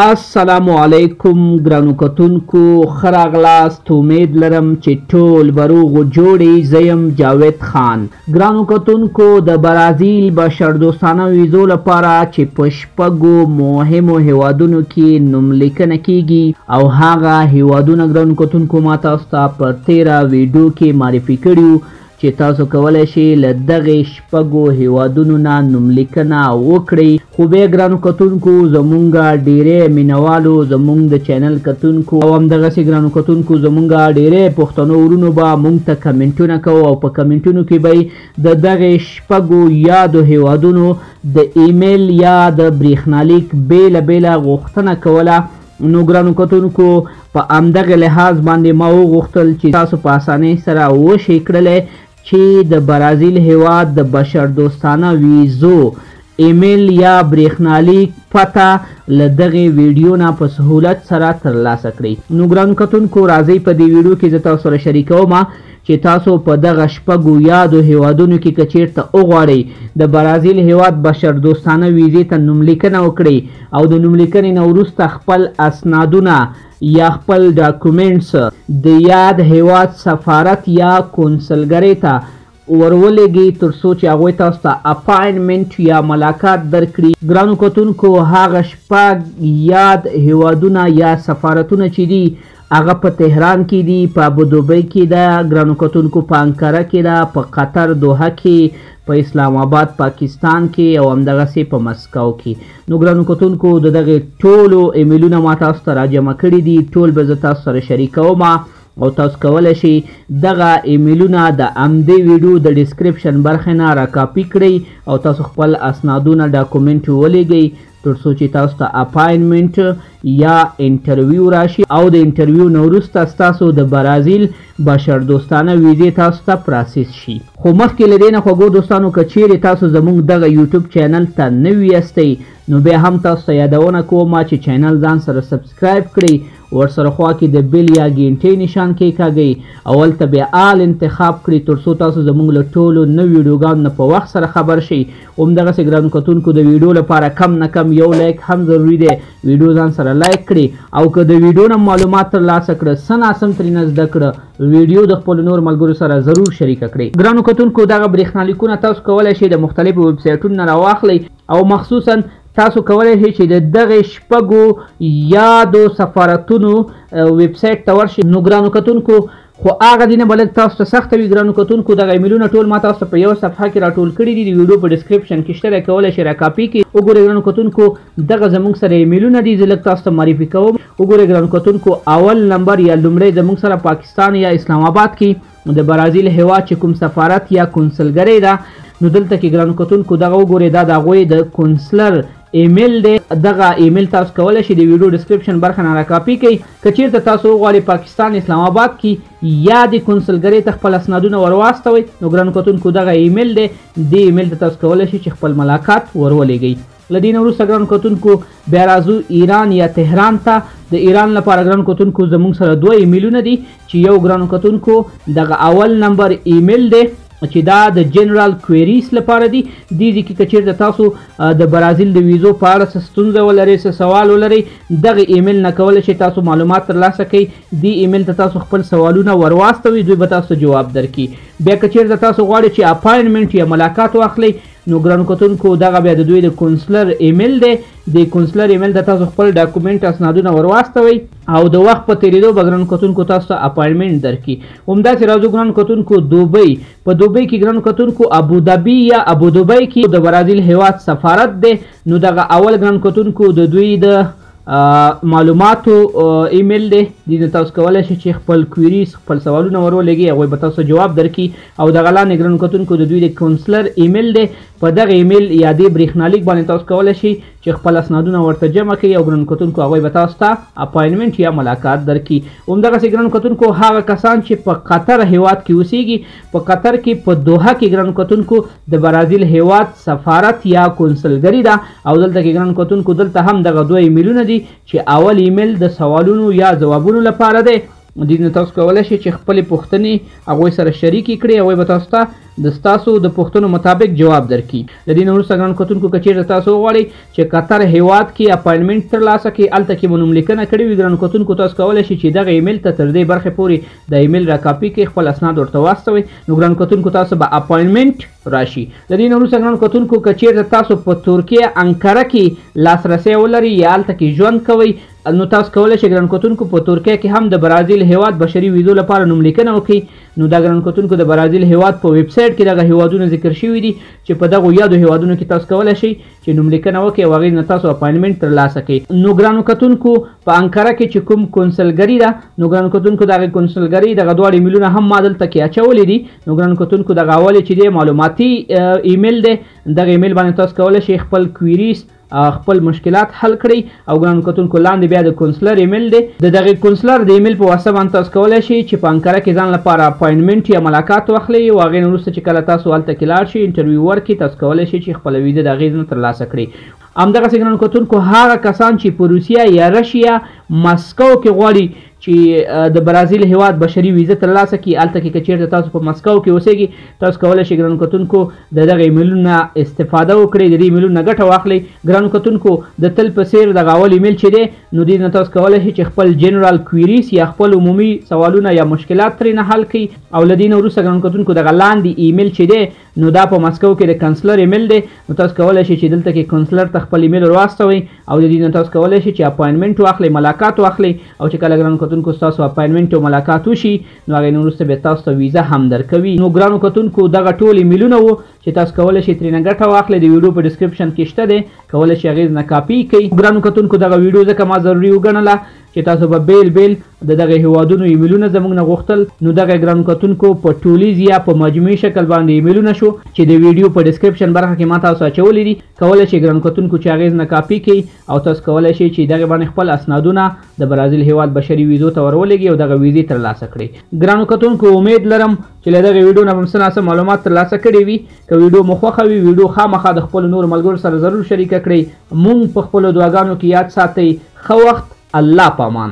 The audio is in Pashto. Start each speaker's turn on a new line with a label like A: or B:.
A: السلام علیکم ګرانو کتونکو، ښه راغلاست. امید لرم چې ټول به روغ جوړ. زه یم جاوید خان. ګرانو کتونکو، د برازیل بشردوستانه ویزو لپاره چې په شپږو مهمو هیوادونو کې نوملیکنه کیږي او هغه هیوادونه ګرانو کتونکو ما تاسو ته په تیره ویډیو کې معرفي کړي چې تاسو کولی شئ له دغې شپږو هیوادونو نه نوملیکنه وکړئ. خو بیا ګرانو کتونکو، زمونږ ډیری مینوالو، زمونږ د چینل کتونکو او همدغسې ګرانو کتونکو زمونږ ډیری پښتنو ورونو به مونږ ته کمنټونه کوو او په کمنټونو کې به د دغې شپږو یادو هیوادونو د ایمیل یا د برېښنالیک بېله بېله غوښتنه کوله. نو ګرانو کتونکو، په همدغه لحاظ باندې ما وغوښتل چې تاسو په اسانۍ سره وشئ کړلی چې د برازیل هیواد د بشردوستانه ویزو ایمیل یا برېښنالیک پته له دغې ویډیو نه په سهولت سره ترلاسه کړئ. نو ګرانو کتونکو، راځئ په دې ویډیو کې زه تاسو سره شریکوم چې تاسو په دغه شپږو یادو هیوادونو کې که چیرته وغواړئ د برازیل هیواد بشردوستانه ویزې ته نوملیکنه وکړئ او د نوملیکنې نه وروسته خپل اسنادونه یا خپل documents د یاد هیواد سفارت یا کونسلګرۍ ته ورولېږئ تر څو چې هغوی تاسو ته appointment یا ملاقات درکړي. ګرانو کتونکو، هغه شپږ یاد هیوادونه یا سفارتونه چې دي هغه په تهران کې دي، په ابوظبۍ کې ده ګرانو کتونکو، په انکره کې ده، په قطر دوحه کې، په اسلام آباد پاکستان کې او همدغسې په مسکو کې. نو ګرانو کتونکو، د دغې ټولو ایمیلونه ما تاسو ته راجمع کړي دي، ټول به زه تاسو سره شریکوم او تاسو کولی شئ دغه ایمیلونه د همدې ویډیو د description برخې نه راکاپي کړئ او تاسو خپل اسنادونه document ولیږئ تر څو چې تاسو ته appointment یا interview راشي او د interview نه وروسته ستاسو د برازیل بشردوستانه ویزې تاسو ته process شي. خو مخکې له دې نه خوږو دوستانو، که چیرې تاسو زموږ دغه یوټیوب چینل ته نوي یاستئ نو بیا هم تاسو ته یادونه کوم چې چینل ځان سره subscribe کړئ، ورسره خوا کې د bell یا ګینټې نشان کېکاږئ او هلته بیا all انتخاب کړئ تر څو تاسو زموږ له ټولو نوي ویډیوګانو نه په وخت سره خبر شئ. همدغسې ګرانو کتونکو، د ویډیو لپاره کم نه کم یو like هم ضروري دی، ویډیو ځان سره like کړئ او که د ویډیو نه معلومات ترلاسه کړه، څه ناسم ترېنه زده کړه، ویډیو د خپلو نور ملګرو سره ضرور شریکه کړئ. ګرانو کتونکو، دغه برېښنالیکونه تاسو کولی شئ د مختلفو ویب سایټونو نه راواخلئ او مخصوصا تاسو کولی شئ چې د دغې شپږو یادو سفارتونو ویب سایټ ته ورشئ. نو ګرانو کتونکو، خو هغه دې نه به لږ تاسو ته سخته وي. ګرانو کتونکو، دغه ایمیلونه ټول ما تاسو ته په یو صفحه کې راټول کړي دي، د ویډیو په description کې شته دی، کولی شئ راکاپي کړئ. وګورئ ګرانو کتونکو، دغه زموږ سره ایمیلونه دي، زه لږ تاسو ته معرفي کوم. وګورئ ګرانو کتونکو، اول نمبر یا لومړی زموږ سره پاکستان یا اسلام آباد کې د برازیل هیواد چې کوم سفارت یا کونسلګرۍ ده، نو دلته کې ګرانو کتونکو دغه وګورئ، دا د هغوی د consular ایمیل دی. دغه ایمیل تاسو کولی شئ د ویډیو description برخه نه راکاپي کړئ. که چیرته تاسو وغواړئ پاکستان اسلام آباد کې یا د کونسلګرۍ ته خپل اسنادونه ورواستوئ، نو ګرانو کتونکو دغه ایمیل دی، دې ایمیل ته تاسو کولی شئ چې خپل ملاقات ورولېږئ. له دې نه وروسته ګرانو کتونکو بیا راځو ایران یا تهران ته. د ایران لپاره ګرانو کتونکو زموږ سره دوه ایمیلونه دي چې یو ګرانو کتونکو دغه اول نمبر ایمیل دی چې دا د general queries لپاره دي. دې ځای کې که چیرته تاسو د برازیل د ویزو په اړه څه ستونزه ولرئ، څه سوال ولرئ، دغه ایمیل نه کولی شئ تاسو معلومات ترلاسه کړئ. دې ایمیل ته تاسو خپل سوالونه ورواستوئ، دوی به تاسو ته جواب درکړي. بیا که چیرته تاسو غواړئ چې appointment یا ملاقات واخلئ، نو ګرانو کتونکو دغه بیا د دوی د consular ایمیل دی. د consular ایمیل ته تاسو خپل document اسنادونه ورواستوئ او د وخت په تېرېدو به ګرانو کتونکو تاسو ته appointment درکړي. همداسې راځو ګرانو کتونکو دوبۍ. په دوبۍ کې ګرانو کتونکو ابوظبي یا ابوظبۍ کې د برازیل هیواد سفارت دی. نو دغه اول ګرانو کتونکو د دوی د معلوماتو ایمیل دی. دې نه تاسو کولی شئ چې خپل queries، خپل سوالونه ورولېږئ، هغوی به تاسو جواب درکړي. او دغه لاندې ګرانو کتونکو د دوی د consular ایمیل دی. په دغه ایمیل یا دې برېښنالیک باندې تاسو کولی شئ چې خپل اسنادونه ورته جمع کړئ او ګرانو کتونکو هغوی به تاسو ته appointment یا ملاقات درکړي. همدغسې ګرانو کتونکو هغه کسان چې په قطر هیواد کې اوسیږي، په قطر کې په دوحه کې ګرانو کتونکو د برازیل هیواد سفارت یا کونسلګري ده او دلته کې ګرانو کتونکو دلته هم دغه دوه ایمیلونه دي چې اول ایمیل د سوالونو یا ځوابونو لپاره دی، دې نه تاسو کولی شئ چې خپلې پوښتنې هغوی سره شریکې کړئ، هغوی به تاسو ته د ستاسو د پوښتنو مطابق جواب درکړي. له دې نه وروسته ګرانو کتونکو که چېرته تاسو وغواړئ چې قطر هیواد کې appointment ترلاسه کړئ، هلته کې مو نوملیکنه کړې وي ګرانو کتونکو، تاسو کولی شئ چې دغه ایمیل ته تر دې برخې پورې د ایمیل را کاپي کړئ، خپل اسناد ورته واستوئ، نو ګرانو کتونکو تاسو به appointment راشي. له دې نه وروسته ګرانو کتونکو که چېرته تاسو په ترکیه انقره کې لاسرسی ولرئ یا هلته کې ژوند کوئ، نو تاسو کولی شئ ګرانو کتونکو په ترکیه کې هم د برازیل هیواد بشري ویزو لپاره نوملیکنه وکړئ. نو دا ګرانو کتونکو د برازیل هیواد په ویب سایټ کې دغه هیوادونه ذکر شوي دي چې په دغو یادو هیوادونو کې تاسو کولی شئ چې نوملیکنه وکړئ او هغې نه تاسو appointment ترلاسه کړئ. نو ګرانو کتونکو په انقره کې چې کوم کونسلګري ده، نو ګرانو کتونکو دغه کونسلګري دغه دواړه ایمیلونه هم ما دلته کې اچولي دي. نو ګرانو کتونکو دغه اول چې دی معلوماتي ایمیل دی، دغه ایمیل باندې تاسو کولی شئ خپل queries خپل مشکلات حل کړئ. او ګرانو کتونکو لاندې بیا د consular ایمیل دی، د دغه consular د ایمیل په واسطه باندې تاسو کولی شئ چې په انقره کې ځان لپاره appointment یا ملاقات واخلئ او هغې نه وروسته چې کله تاسو هلته کې لاړ شئ interview ورکړئ، تاسو کولی شئ چې خپله ویزه د هغې نه ترلاسه کړئ. همدغسې ګرانو کتونکو هغه کسان چې په روسیه یا رشیا مسکو کې غواړي چې د برازیل هیواد بشري ویزه ترلاسه کړي، هلته کې که چېرته تاسو په مسکو کې اوسېږئ، تاسو کولی شئ ګرانو کتونکو د دغه ایمیلونو استفاده وکړئ، د دې ایمیلونو ګټه واخلئ. ګرانو کتونکو د تل په څېر دغه اول ایمیل چې دی، نو دې نه تاسو کولی شئ چې خپل general queries یا خپل عمومي سوالونه یا مشکلات ترې نه حل کړئ. او له دې نه وروسته ګرانو کتونکو دغه لاندې ایمیل چې دی، نو دا په مسکو کې د consular ایمیل دی، نو تاسو کولی شئ چې دلته کې consular ته خپل ایمیل ورواستوئ او د دې نه تاسو کولی شئ چې appointment واخلئ، ملاقات واخلئ. او چې کله ګرانو کتونکو ستاسو appointment او ملاقات وشي، نو هغې نه وروسته بیا تاسو ته ویزه هم درکوي. نو ګرانو کتونکو دغه ټول ایمیلونه وو چې تاسو کولی شئ ترې نه ګټه واخلئ. د ویډیو په description کې شته دی، کولی شئ هغې نه کاپي کړئ. ګرانو کتونکو دغه ویډیو ځکه ما ضروري وګڼله چې تاسو به بیل بیل د دغه هیوادونو ایمیلونه زموږ نه غوښتل. نو دغه ګرانو کتونکو په ټولیز یا په مجموعي شکل باندې ایمیلونه شو چې د ویډیو په description برخه کې ما تاسو اچولي دي. کولی شئ ګرانو کتونکو چې هغې نه کاپي کړئ او تاسو کولی شئ چې دغه باندې خپل اسنادونه د برازیل هیواد بشري ویزو ته ورولېږئ او دغه ویزې ترلاسه کړئ. ګرانو کتونکو امید لرم چې له دغې ویډیو نه به مو څه ناڅه معلومات ترلاسه کړي وي. که ویډیو مو خوښه وي، ویډیو خامخا د خپلو نورو ملګرو سره ضرور شریکه کړئ. موږ په خپلو دعاګانو کې یاد ساتئ. ښه وخت، الله پامان.